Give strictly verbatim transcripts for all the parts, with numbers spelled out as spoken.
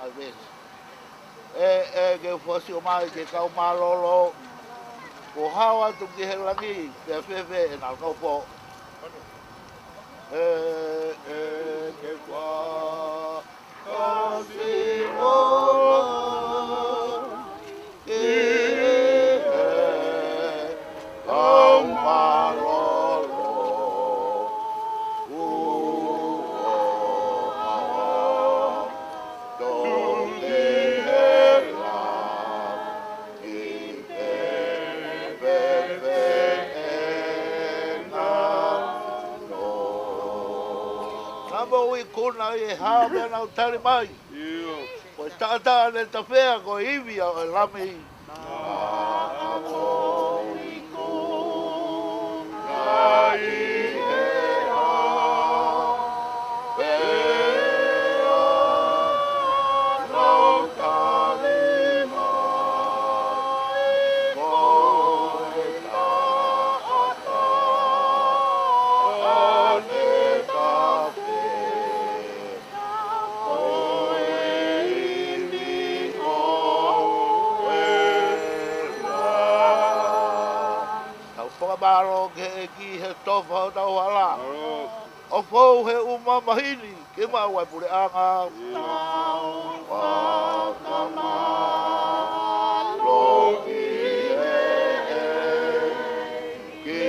Ave. ʻE, ʻe, ke fakaʻosi mai ke kau mālōlō. Kuo hao atu ki he langi, pea fēfē ʻenau nofo. ʻE, ʻe, ke fakaʻosi mai ke kau mālōlō. Naʻa mo ikuna ʻi he hā pea nau tali mai. ʻIo. Ko e taʻataʻa ne tafea ko e ivi ʻo e Lami. Tau fakamālō ki he ʻEiki he tofa hotau hala. ʻO fou he ʻū mamahi ni ke maʻu ai puleʻanga. Tau fakamālō ki he ʻEiki. Ki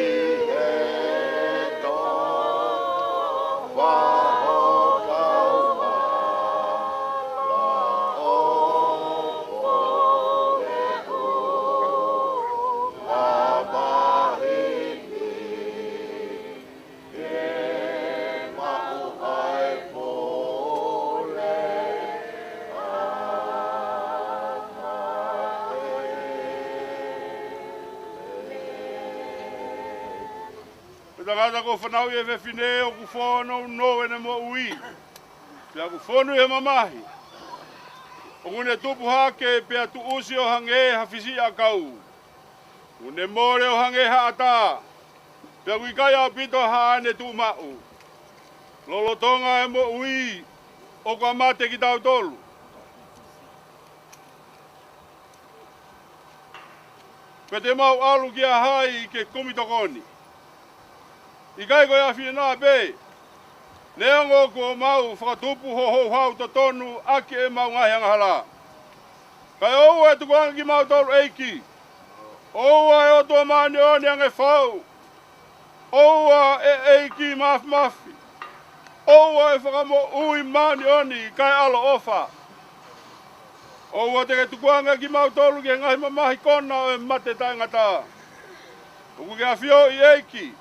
he tofa hotau hala ʻo fou he ʻū mamahi ni ke maʻu ai puleʻanga. Ko e tangata kuo fanauʻi ʻe he fefine ʻoku fōnounou ʻene moʻui, pea ʻoku fonu ʻi he mamahi. ʻOku ne tupu hake pea tuʻusi ʻo hangē ha fisiʻiʻakau. ʻOku ne mole ʻo hangē ha ʻatā, pea ʻoku ʻikai ʻaupito haʻane tuʻumaʻu. Lolotonga e moʻui ʻoku ʻa mate kitautolu. Pea te mau ʻalu kia hai ke kumi tokoni? ʻIkai ko e ʻAfiona pē, neongo kuo mau fakatupu ho houhau totonu ʻaki ʻemau ngaahi angahala. Kae ʻoua ʻe tukuange kimautolu, ʻEiki. ʻOua ʻe ʻOtua māʻoniʻoni ange fau. ʻOua ʻe ʻEiki Māfimafi. ʻOua ʻe Fakamoʻui māʻoniʻoni kae ʻaloʻofa. ʻOua te ke tukuange kimautolu ki he ngaahi mamahi kona ʻo e mate taʻengata. ʻOku ke ʻafioʻi, ʻEiki,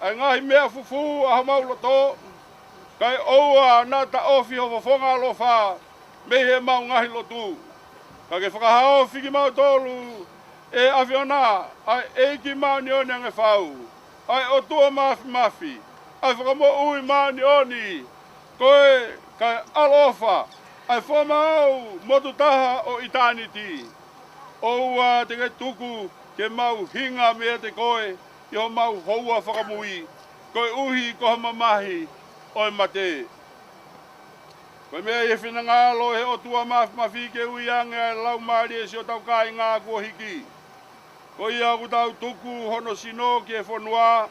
ʻa e ngaahi meʻa fufū ʻa homau loto, kae ʻoua naʻa taʻofi ho fofonga ʻaloʻofa mei heʻemau ngaahi lotu. Ka ke fakahaofi kimautolu, ʻe ʻAfiona, ʻa e ʻEiki māʻoniʻoni ange fau, ʻa e ʻOtua Māfimafi, ʻa e Fakamoʻui māʻoniʻoni, ko e kae ʻaloʻofa, ʻa e Fakamaau motu taha ʻo ʻitāniti. ʻOua te ke tuku ke mau hinga meiate koe ʻi homau houa fakamui, koeʻuhi ko ha mamahi ʻo e mate. Ko e meʻa ʻi he finangalo ʻo e ʻOtua Māfimafi ke ui ange ʻa e laumālie ʻo siʻotau kāinga kuo hiki. Ko ia ʻoku tau tuku hono sino ki he fonua.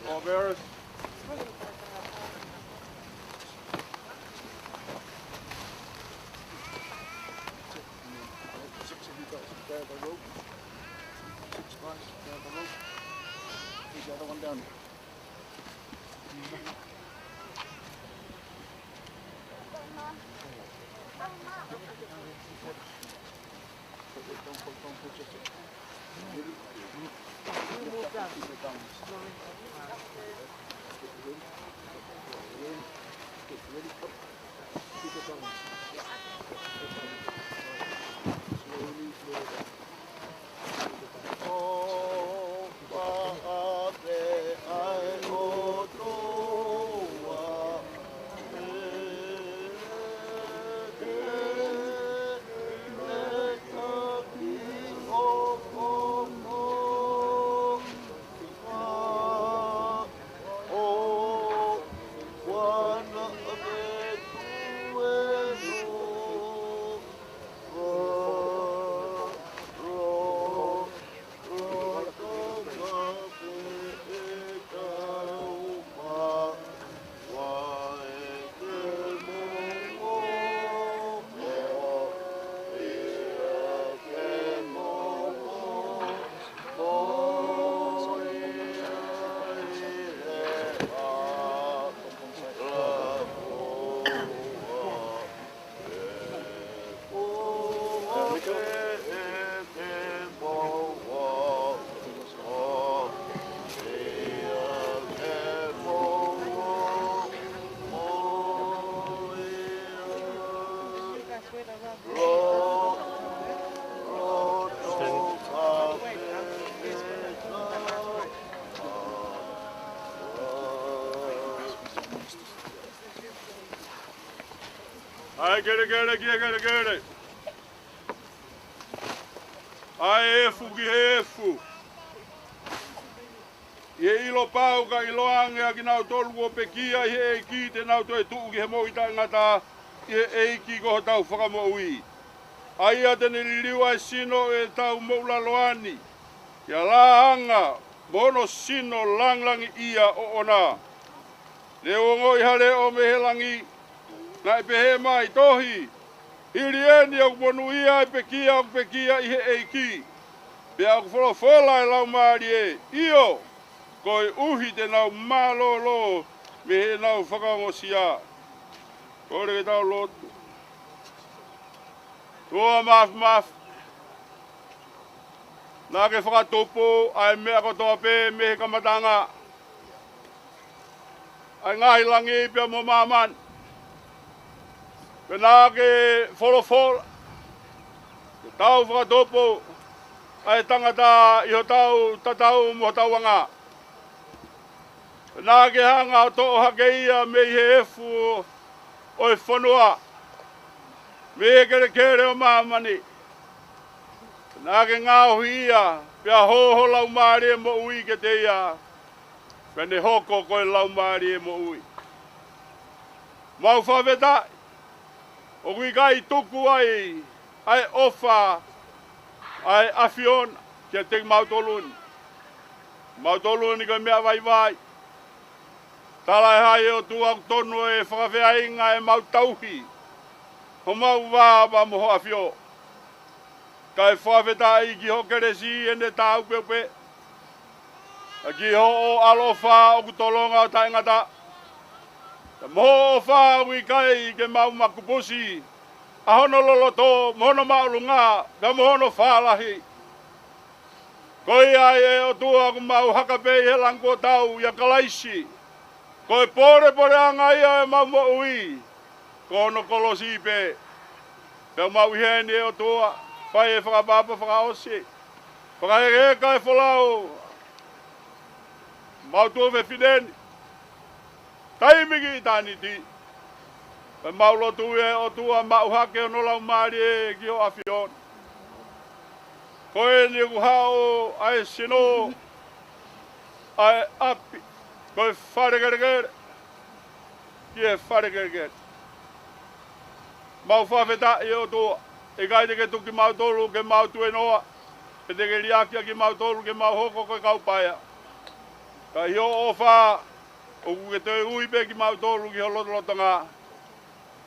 Pallbearers. Six of you guys, grab a rope. Six of us, grab a rope. Take the other one down. ʻA e kelekele ki he kelekele. ʻA e efu ki he efu. ʻI he ʻilo pau ka ʻiloange ʻa kinautolu kuo pekia ʻi he ʻEiki te nau toe tuʻu ki he moʻui taʻengata ʻi he ʻEiki ko hotau Fakamoʻui. ʻA ia te ne liliu ʻa e sino ʻo ʻetau moʻulaloa ni, ʻi he laʻanga mo hono sino langilangiʻia ʻoʻona. Naʻe ongoʻi ha leʻo mei he langi, naʻe pehē mai, Tohi, hili eni ʻoku monūʻia ʻa e pekia ʻoku pekia ʻi he ʻEiki. Pea ʻoku folofola ʻa e Laumālie, ʻIo, koeʻuhi te nau mālōlō mei heʻenau fakaongosia. Kole ke tau lotu. ʻOtua Māfimafi, naʻa ke fakatupu ʻa e meʻa kotoa pē mei he kamataʻanga ʻa e ngaahi langi pea mo māmani. Pea naʻa ke folofola ke tau fakatupu ʻa e tangata ʻi hotau tatau mo hotau anga. Pea naʻa ke hanga ʻo toʻo hake ia mei he efu ʻo e fonua, mei he kelekele ʻo māmani. Naʻa ke ngaohi ia, pea hō ho Laumālie Moʻui kiate ia, pea ne hoko ko e Laumālie Moʻui. Mau fakafetaʻi, ʻoku ʻikai tuku ai ʻa e ʻofa ʻa e ʻAfiona kiate kimautolu ni. Mautolu ni ko e meʻa vaivai. Talaʻehai ʻe ʻOtua ʻoku tonu e fakafeʻainga ʻemau tauhi homau vā pea mo ho ʻAfio. Kae fakafetaʻi ki hoʻo kelesi ʻene tāupeʻupe, ʻa ki hoʻo ʻaloʻofa ʻoku tolonga ʻo taʻengata, pea mo hoʻo ʻofa ʻoku ʻikai ke mau makupusi ʻa hono loloto, mo hono māʻolunga, pea mo hono fālahi. Ko ia ai ʻe ʻOtua ʻoku mau haka pē ʻi he langi kuo tau ʻia Kalaisi. Ko e polepoleʻanga ia ʻo ʻemau moʻui, ko hono kolosi pē. Pea mau ʻi heni ʻe ʻOtua, fai e fakaʻapaʻapa fakaʻosi. Fakahekeheka e folau, mau tuofefine ni, taimi ki ʻitāniti. Pea mau lotu ʻe ʻOtua maʻu hake hono Laumālie ki ho ʻAfiona. Ko eni ʻoku haʻu ʻa e sino ʻa e ʻapi, ko e fale kelekele, ki he fale kelekele. Mau fakafetaʻi ʻe ʻOtua, ʻikai te ke tuku kimautolu ke mau tuenoa, pe te ke liʻaki ʻa kimautolu ke mau hoko ko e kau paea. Ka ʻi hoʻo ʻofa, ʻoku ke toe ui pē kimautolu ki ho lotolotonga.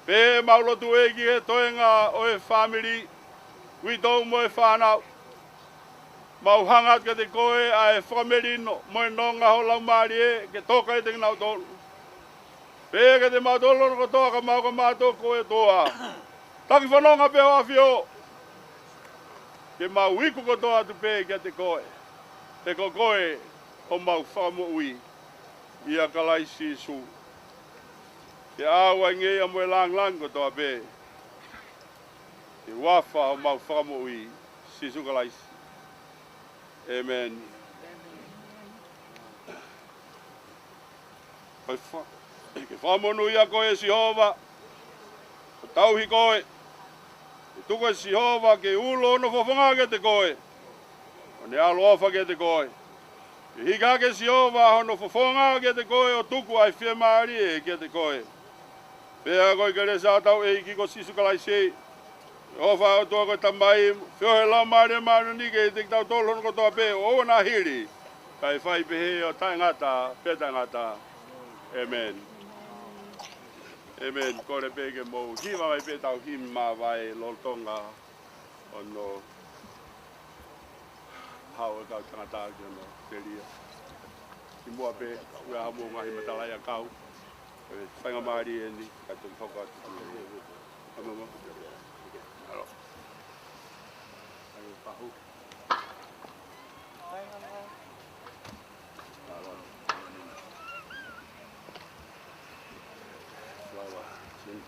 Pea mau lotu ʻEiki he toenga ʻo e fāmili, uitou mo e fānau. Mau hanga atu kiate koe ʻa e fakamelino mo e nonga ho Laumālie ke toka ʻiate kinautolu. Pea kiate mautolu kotoa ka mau ka mātuku ʻe ʻOtua. Taki fononga pē ho ʻAfio, ke mau iku kotoa atu pē kiate koe. He ko koe homau Fakamoʻui ʻia Kalaisi Sīsū. Ke ʻave ʻa e ngeia mo e lāngilangi kotoa pē ki he huafa homau Fakamoʻui Sīsū Kalaisi. ʻĒmeni. Ke fa-, ke fakamonūʻia koe ʻe Sihova, ʻo tauhi koe. Ke tuku ʻe Sihova ke ulo hono fofonga kiate koe, ʻo ne ʻaloʻofa kiate koe. Ke hiki hake ʻe Sihova hono fofonga kiate koe, ʻo tuku ʻa e fiemālie kiate koe. Pea ko e kelesi ʻa hotau ʻEiki ko Sīsū Kalaisi, ʻofa ʻa e ʻOtua ko e Tamai, feohi ʻa e Laumālie Māʻoniʻoni ke ʻiate kitautolu hono kotoa pē ʻo ʻoua naʻa hili, kae fai pehē ʻo taʻengata pea taʻengata. ʻĒmeni. ʻĒmeni. Kole pē ke mou hiva mai pē ʻetau himi māvae lolotonga hono haʻu e kau tangata ki hono telia. Kimuʻa pē, ʻoku ʻi ai haʻamou ngaahi matalaʻiʻakau, ʻe faingamālie eni, kae toki hoko atu ki he. Amo mo. Alo. Ai, pahu. Alo. Flower. Sin.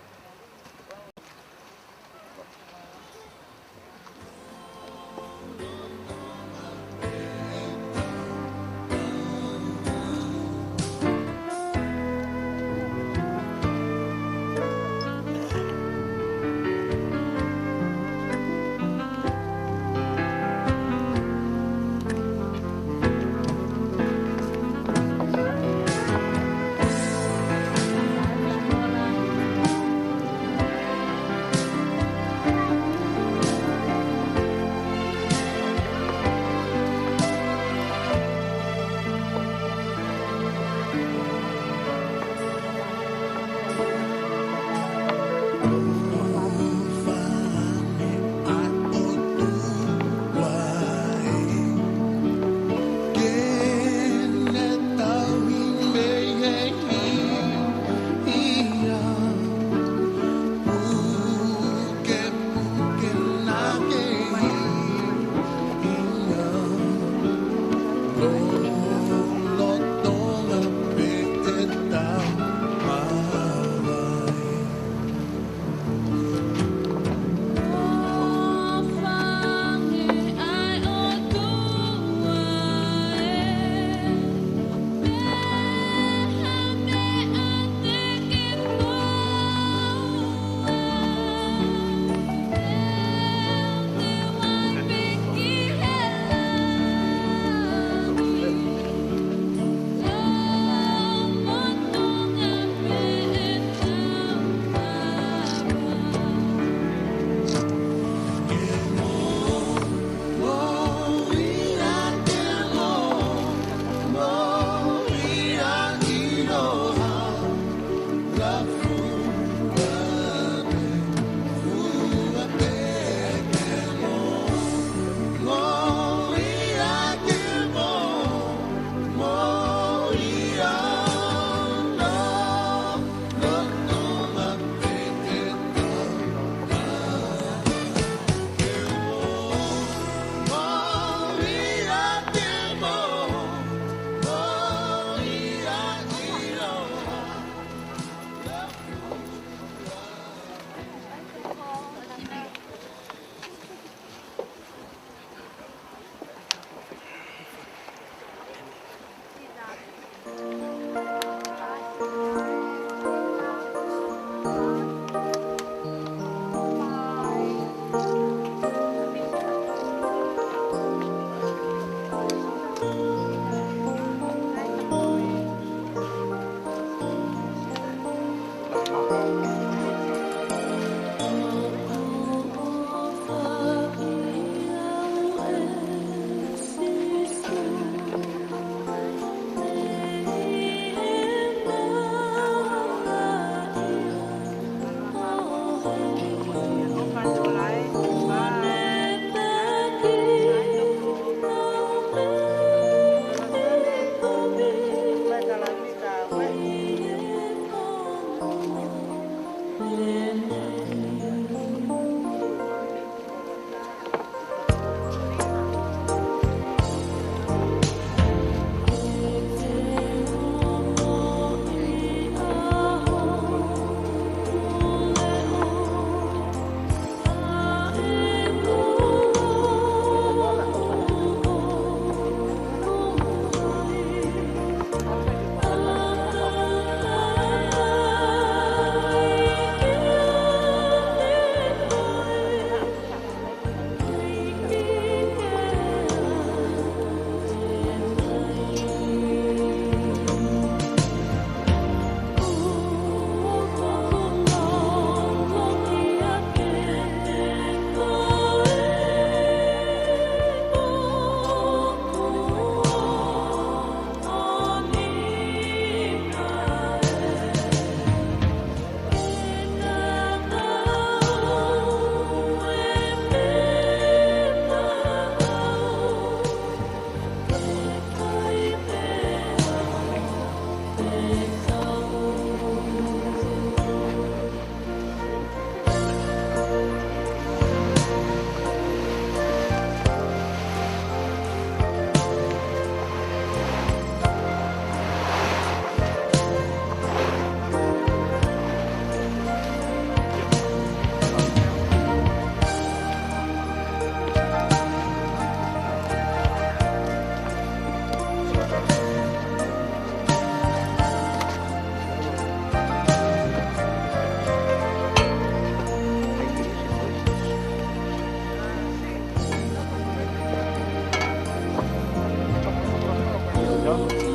ʻOku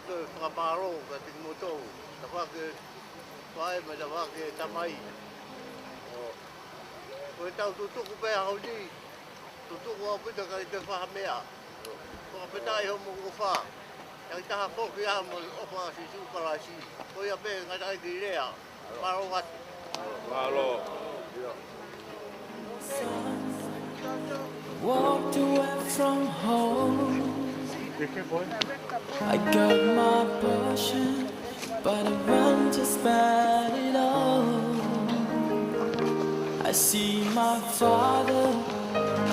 ou fakamālō kiate kimoutolu, tafaʻaki faʻē mo e tafaʻaki tamai. Ko ʻetau tutuku pē ʻaho ni, tutuku ʻaupito kae ʻikai ke fai ha meʻa. Fakafetaʻi hoʻomou ʻofa. Takitaha foki ʻa e ʻofa ʻa Sīsū Kalaisi. Ko ia pē, ngata ai ki he lea. Mālō atu. Mālō. Walked away from home. I got my portion, but I want to spend it all. I see my father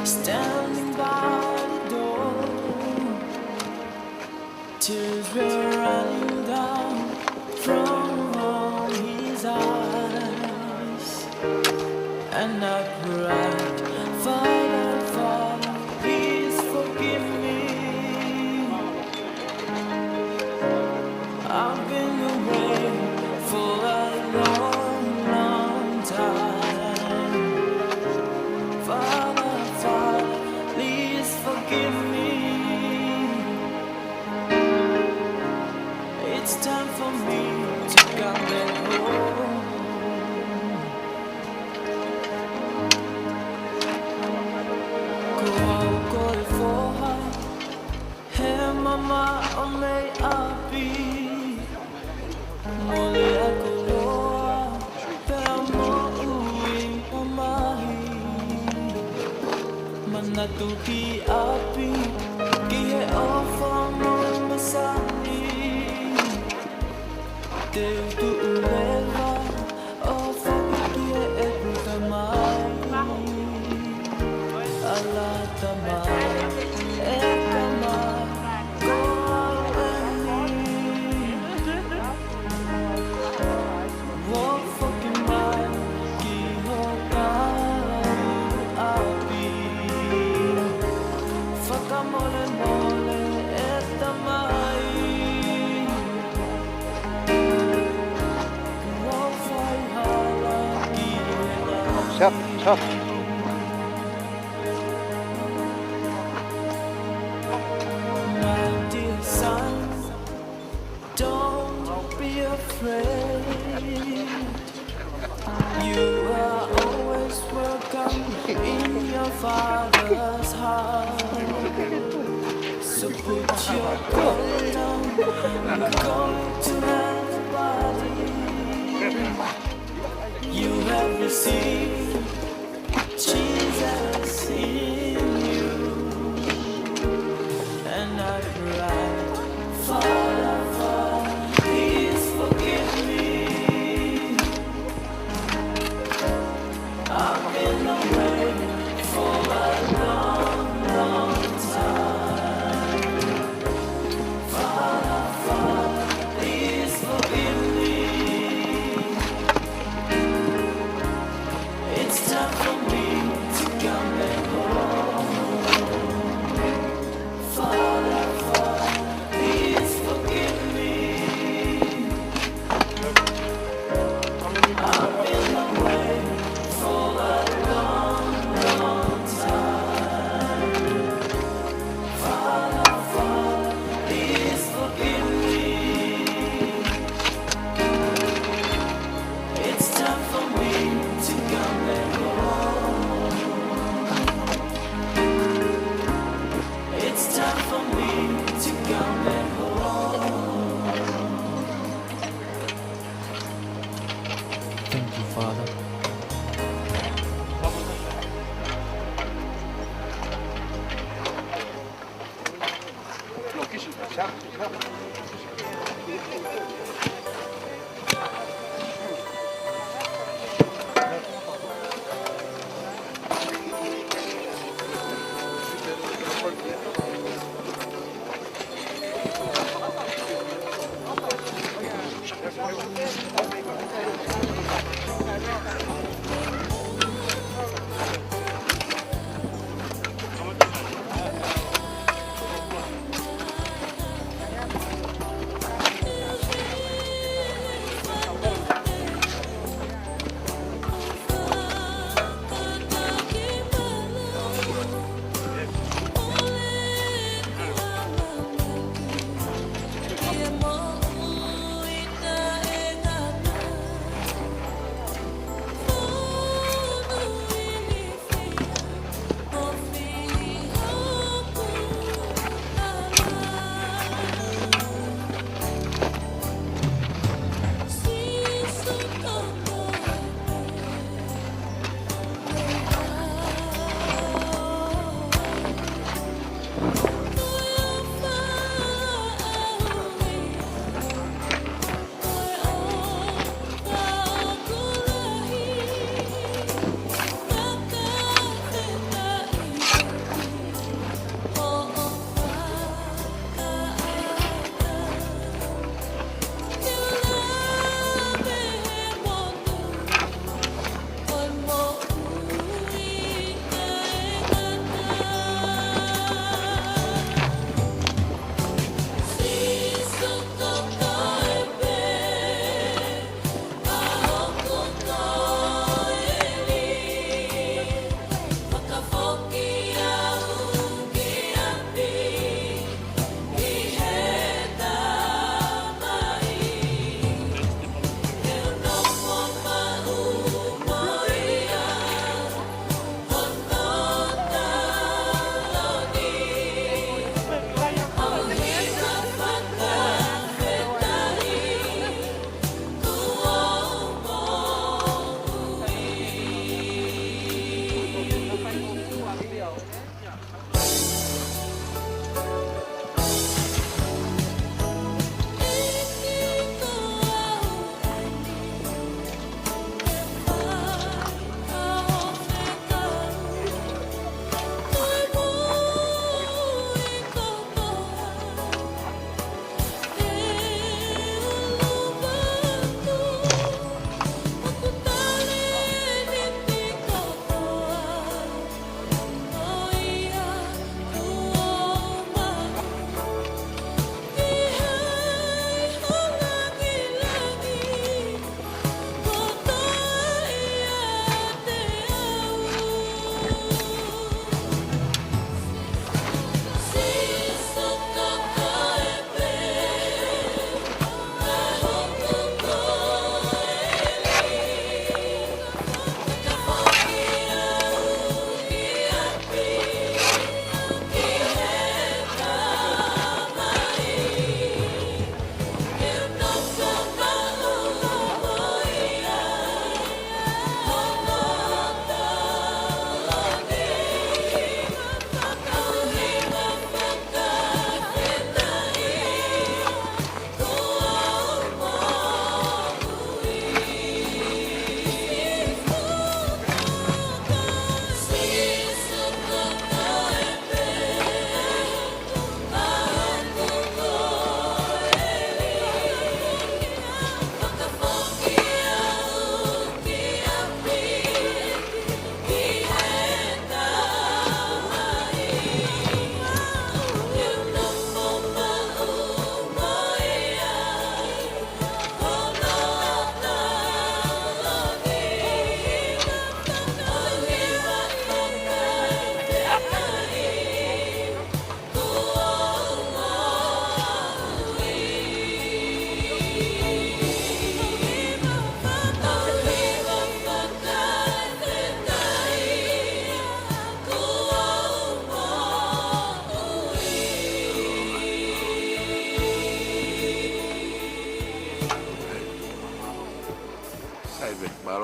standing by the door. Tears were running down from his eyes. And I cried, "Father, Father, please forgive me. I've been away for a long, long time. Father, Father, please forgive me. It's time for me to come back home." Ko au ko e foha, he mama ʻo mei ʻapi. Mole ʻa koloa, pea moʻui mamahi. Manatu ki ʻapi, ki he ʻofa mo e masani. Te u tuʻu leva ʻo foki ki heʻeku tamai. ʻAla tamai, e kama, ko au eni. Ua foki mai ki ho kau ʻapi. Fakamolemole e tamai. Ua fai hala ki he ʻapi. Chef, chef. My dear son, don't be afraid. You are always welcome in your father's house. So put your coat on, we're going to have a party. You have received Jesus in you. And I cried, "Father, Father, please forgive me. I've been away for a long, long time. Father, Father, please forgive me. It's time for me to come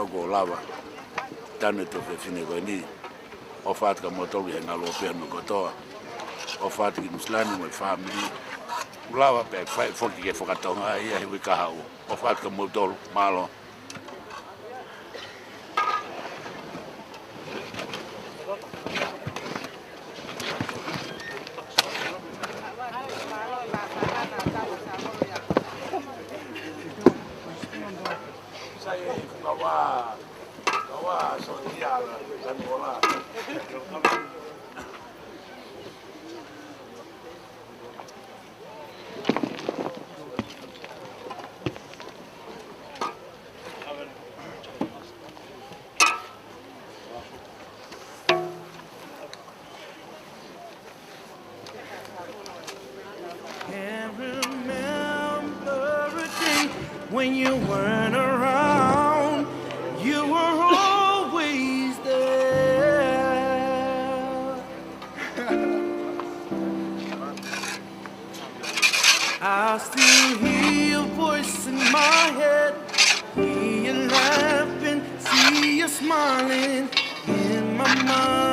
ʻOku lava, tane to fefine ko eni. ʻOfa atu kia moutolu he ngaluope mo kotoa. ʻOfa atu ki Nuʻusila ni mo e fāmili. ʻOku lava pē fai foki ke fakatonga ia he uike kahaʻu. ʻOfa atu kia moutolu, mālō. Can't remember a day when you weren't around. You were always there. I still hear your voice in my head. Hear you laughing, see you smiling in my mind.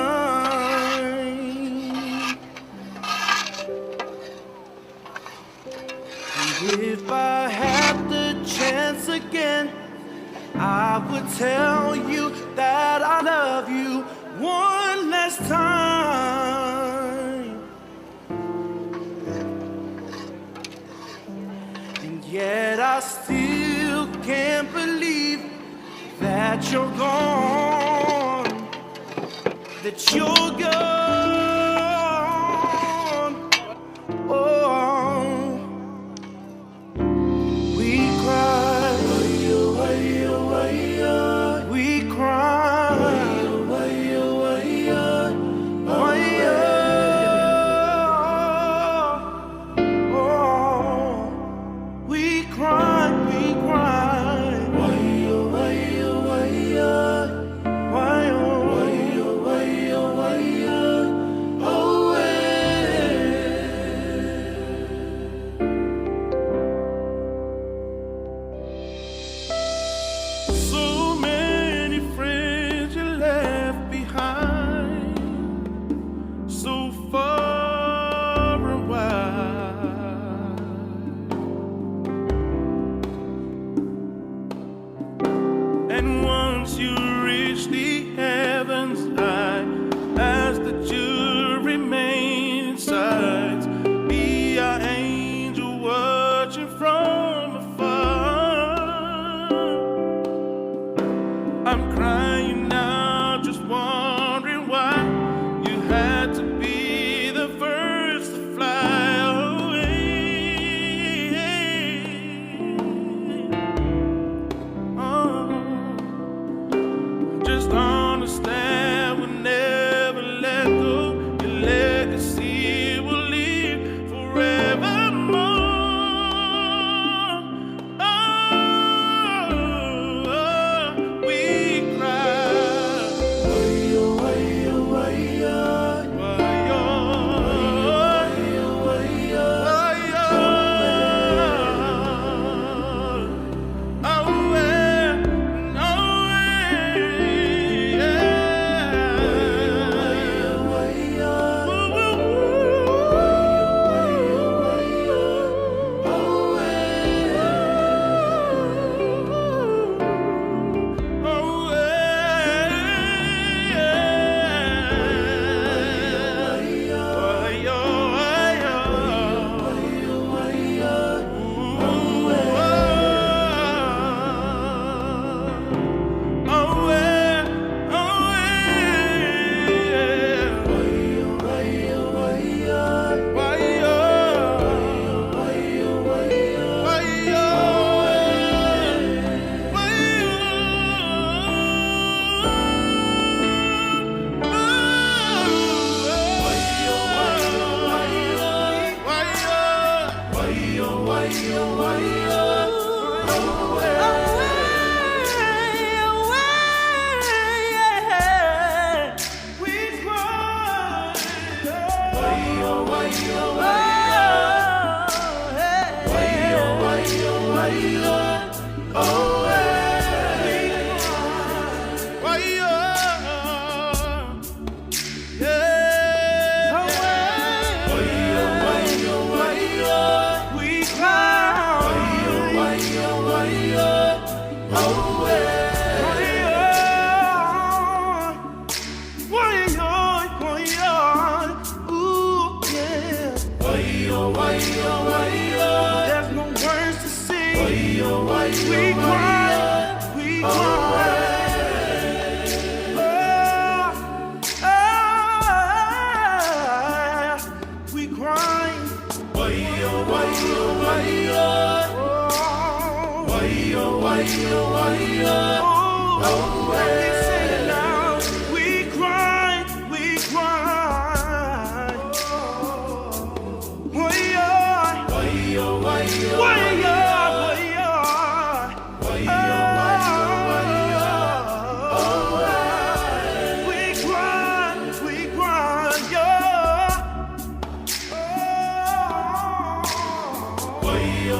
And if I had the chance again, I would tell you that I love you one last time. And yet I still can't believe that you're gone, that you're gone. Oh, we cry. We cry. Oh, we cry, we cry. Why, oh, why, oh, why, oh. Why, oh, why, oh, why, oh, why, oh. Oh, eh. So many friends you left behind, so far and wide. And once you reach the heavens, I ask that you remain in sight. Be our angel watching from afar. I'm crying now, just wondering why you had to be the first to fly away. Oh, just understand we'll never let go. Your legacy will live forevermore. Oh, we cry. Why, oh, why, oh, why, oh.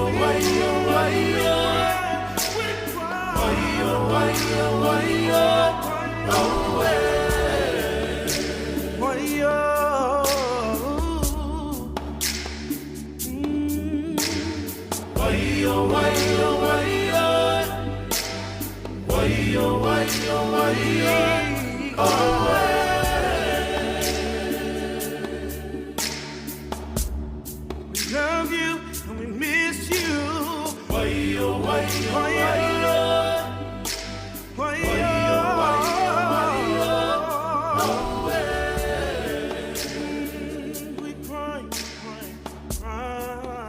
We love you and we miss you. We cry, cry, cry.